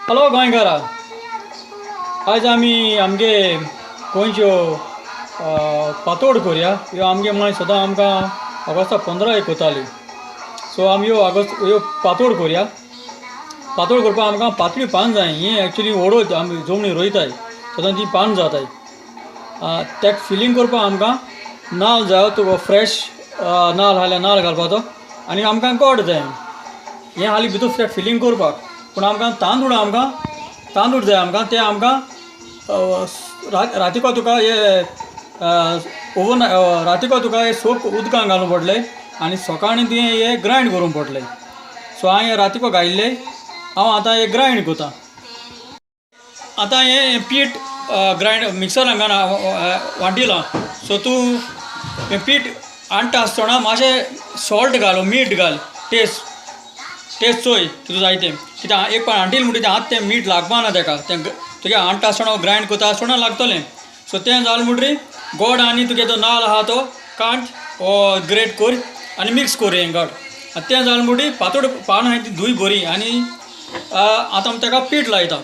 Hello गोंयकारा, आयज आमी आमगे गोंयच्यो पातोड करया. ह्यो आमगे माय सदां आमकां ऑगस्टा 15 एक कोताली. सो आमी ह्यो ऑगस्ट ह्यो पातोड करया. पातोड करपाक आमकां पातळी पान जाय. ही एक्चुली ओडो आमी जमनी रोयताय सदां ती पान जाताय. तेका फिलींग करपाक आमकां नाल जाय, तुका फ्रेश नाल आसल्यार नाल घालपाचो आनी आमकां गोड जाय. हें हाली भितर फिलींग करपाक. पूण आमकां तांदूळ आमकां तांदूळ जाय आमकां ते आमकां रातीको तुका हे ओवन रातीको तुका हे सोक उदकान घालूंक पडलें आनी सकाळीं तुवें हे ग्रायंड करूंक पडलें. सो हांवें रातीको घायिल्लें, हांव आतां हें ग्रायंड करता. आतां हें पीठ ग्रायंड मिक्सरान घालून वांटिलां. सो तूं हें पीठ हाडटा आसतना मातशें सॉल्ट घाल, मीठ घाल, टेस्ट टेस्ट चोय कितें जाय तें. कित्याक एक पावट हांटील म्हणटकीर आतां तें मीठ लागपा ना तेका. तें तुगे हाडटा आसतना ग्रायंड करता आसतना लागतलें. सो तें जालें म्हणटकीर गोड आनी तुगे तो नाल आहा तो काड ग्रेट कर आनी मिक्स कर हें गोड. आनी तें जालें म्हणटकीर पातोड पान आहाय ती धुय बरी आनी आतां आमी तेका पीठ लायता.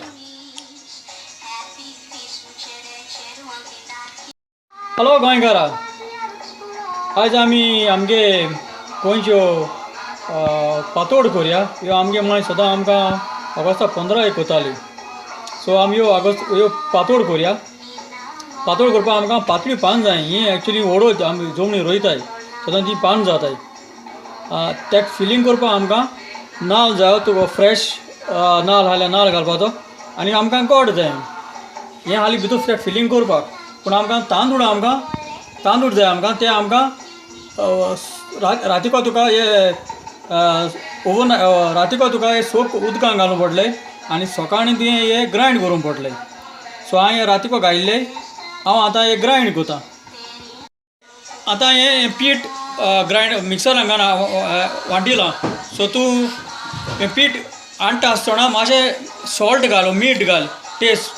हॅलो गोंयकारा, आयज आमी आमगे गोंयच्यो पातोड करया. ह्यो आमगे माय सदां आमकां ऑगस्टा 15 एक कोताली. सो आमी ह्यो ऑगस्ट ह्यो पातोड करया. पातोड करपाक आमकां पातळी पान जाय. ही एक्चुली ओडो आमी जमनी रोयताय सदां ती पान जाताय. तेका फिलींग करपाक आमकां नाल जाय, तुका फ्रेश नाल आसल्यार नाल घालपाचो आनी आमकां गोड जाय. हें हाली भितर फिलींग करपाक. पूण आमकां तांदूळ आमकां तांदूळ जाय आमकां ते आमकां रातीको तुका हे ओवन रातीको तुका हे सोक उदकान घालूंक पडलें आनी सकाळीं तुवें हे ग्रायंड करूंक पडलें. सो हांवें रातीको घायिल्लें, हांव आतां हें ग्रायंड करता. आतां हें पीठ ग्रायंड मिक्सरान घालून वांटिलां. सो तूं हें पीठ हाडटा आसतना मातशें सॉल्ट घाल, मीठ घाल, टेस्ट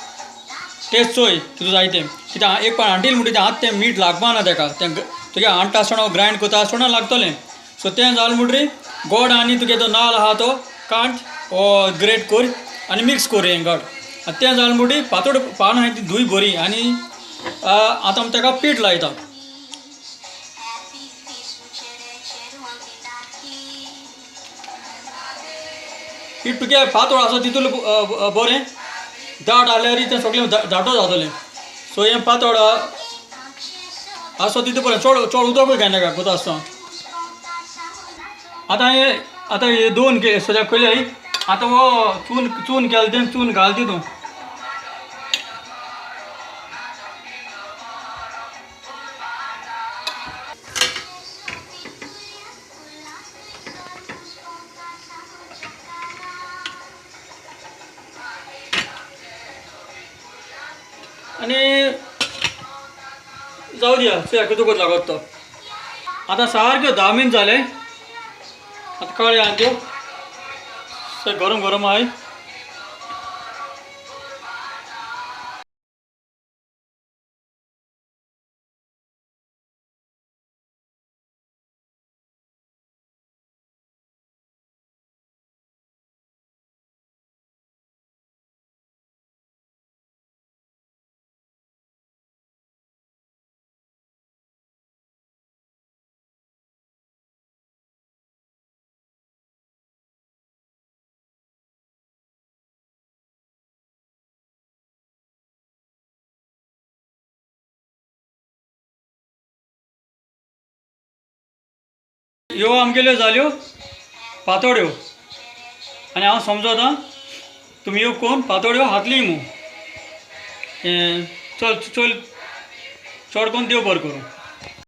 टेस्ट चोय कितें जाय तें. कित्याक एक पावट हांटील म्हणटकीर आतां तें मीठ लागपा ना तेका. तें तुगे हाडटा आसतना ग्रायंड करता आसतना लागतलें. सो तें जालें म्हणटकीर गोड आनी तुगे तो नाल आहा तो काड ग्रेट कर आनी मिक्स कर हें गोड. आनी तें जालें म्हणटकीर पातोड पान आहाय ती धुय बरी आनी आतां आमी तेका पीठ लायता. पीठ तुगे पातोळ आसा तितून बरें दाट आसल्यार तें सगळें दाटो जातलें. सो हें पातोळ आसा तितून बरें, चड चड उदकूय घालनाका कोता आसतना. आतां हे आतां हे दोन के सद्याक पयले आतां हो चून चून केलें तें चून घाल तितून. आनी जावं दिया चोया कितूकच लागत तो. आतां सारक्यो 10 मिनट जाले. आतां काळ्यो आनी त्यो गरम गरम आहाय. ह्यो आमगेल्यो जाल्यो पातोड्यो आनी हांव समजता तुमी ह्यो कोण पातोड्यो हातली मू. चल चल चड कोन्न देव बरें करूं.